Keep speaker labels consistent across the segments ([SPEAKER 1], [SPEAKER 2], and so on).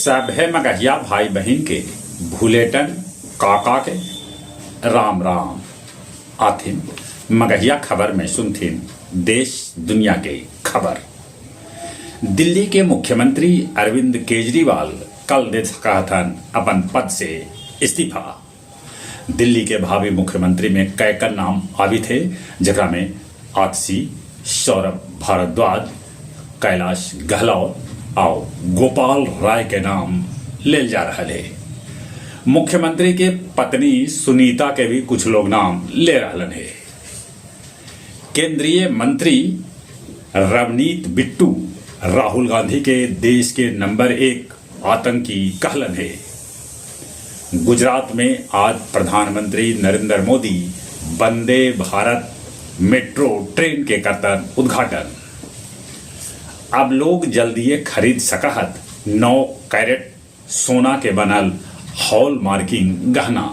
[SPEAKER 1] सभे मगहिया भाई बहिन के भुलेटन काका के राम राम। आथिन मगहिया खबर में सुनथिन देश दुनिया के खबर। दिल्ली के मुख्यमंत्री अरविंद केजरीवाल कल दे सकहथन अपन पद से इस्तीफा। दिल्ली के भावी मुख्यमंत्री में कैकन नाम आवित हे, जेकरा में आतिशी, सौरभ भारद्वाज, कैलाश गहलौत आउ गोपाल राय के नाम लेल जा रहल हे। मुख्यमंत्री के पत्नी सुनीता के भी कुछ लोग नाम ले रहलन हे। केंद्रीय मंत्री रवनीत बिट्टू राहुल गांधी के देश के नंबर एक आतंकी कहलन हे। गुजरात में आज प्रधानमंत्री नरेंद्र मोदी वंदे भारत मेट्रो ट्रेन के करतन उद्घाटन। अब लोग जल्दीए खरीद सकहत 9 कैरेट सोना के बनल हॉलमार्किंग गहना।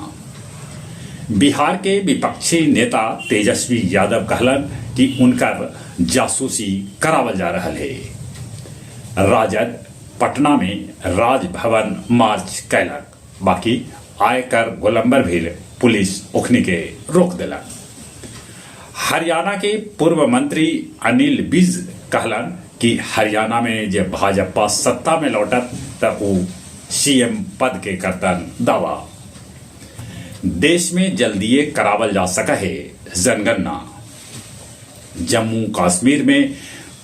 [SPEAKER 1] बिहार के विपक्षी नेता तेजस्वी यादव कहलन कि उनकर जासूसी करावल जा रहल हे। राजद पटना में राजभवन मार्च कैलक, बाकी आयकर गोलंबर भी पुलिस ओखनी के रोक देलक। हरियाणा के पूर्व मंत्री अनिल विज कहलन कि हरियाणा में जे भाजपा सत्ता में लौटत त ऊ सीएम पद के करतन दावा। देश में जल्दीए करावल जा सका है जनगणना। जम्मू कश्मीर में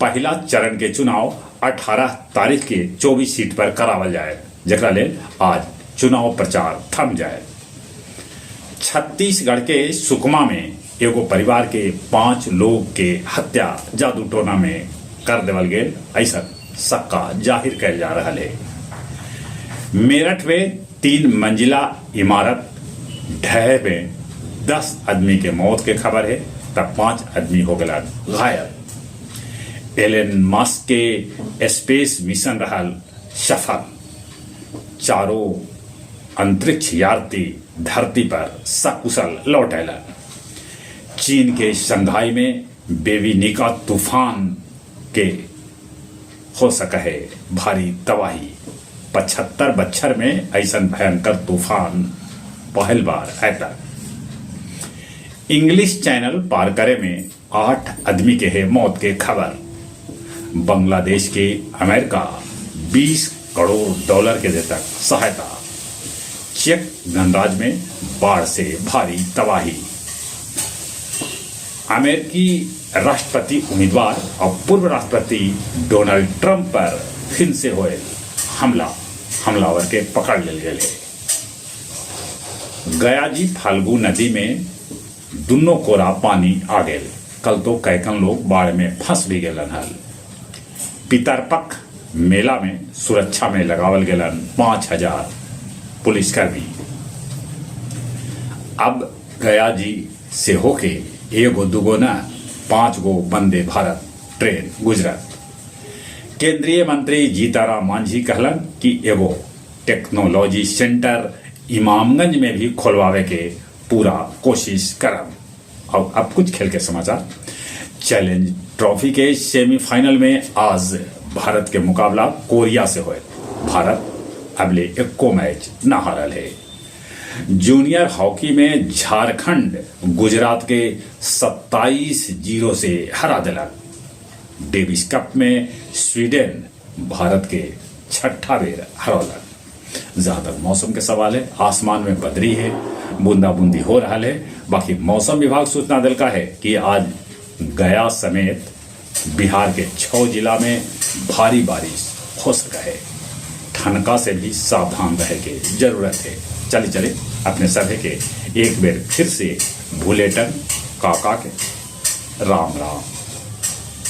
[SPEAKER 1] पहला चरण के चुनाव 18 तारीख के 24 सीट पर करावल जाए, जेकरा लेल आज चुनाव प्रचार थम जाए। छत्तीसगढ़ के सुकमा में एगो परिवार के 5 लोग के हत्या जादू टोना में कर देवल गेल, ऐसा शक्का जाहिर कैल जा रहा है। मेरठ में 3 मंजिला इमारत ढहे में 10 आदमी के मौत के खबर है, तब 5 आदमी हो गया घायल। एलन मस्क के स्पेस मिशन रहल सफल, चारों अंतरिक्ष यात्री धरती पर सकुशल लौट अयलन। चीन के शंघाई में बेबीनिका तूफान के हो सका है भारी तबाही। 75 बच्छर में ऐसा भयंकर तूफान पहल बार ऐता। इंग्लिश चैनल पार करे में 8 आदमी के है मौत के खबर। बांग्लादेश के अमेरिका 20 करोड़ डॉलर के देता सहायता। चेक गणराज्य में बाढ़ से भारी तबाही। अमेरिकी राष्ट्रपति उम्मीदवार और पूर्व राष्ट्रपति डोनाल्ड ट्रंप पर फिर से होए हमला, हमलावर के पकड़ लेल गेल है। गया जी फाल्गु नदी में दुनो कोरा पानी आ गेल, कल तो कैकन लोग बाढ़ में फंस भी गेलन हल। पितरपख मेला में सुरक्षा में लगावल गेलन 5000 पुलिसकर्मी। अब गया जी से होके एगो दुगो न 5 गो वंदे भारत ट्रेन गुजरत। केंद्रीय मंत्री जीतनराम मांझी कहलन कि एगो टेक्नोलॉजी सेंटर इमामगंज में भी खोलवावे के पूरा कोशिश करब। और अब कुछ खेल के समाचार। चैलेंज ट्रॉफी के सेमीफाइनल में आज भारत के मुकाबला कोरिया से होए। भारत अबले एको मैच न हारल है। जूनियर हॉकी में झारखंड गुजरात के 27-0 से हरा दिलक। डेविस कप में स्वीडन भारत के छठा बेर हरौलक। जहाँ तक मौसम के सवाल है, आसमान में बदरी है, बूंदा बूंदी हो रहा है। बाकी मौसम विभाग सूचना दिलका है कि आज गया समेत बिहार के 6 जिला में भारी बारिश हो सका है। ठनका से भी सावधान रहे के जरूरत है। चले चले अपने सभी के एक बेर फिर से भुलेटन काका के राम राम।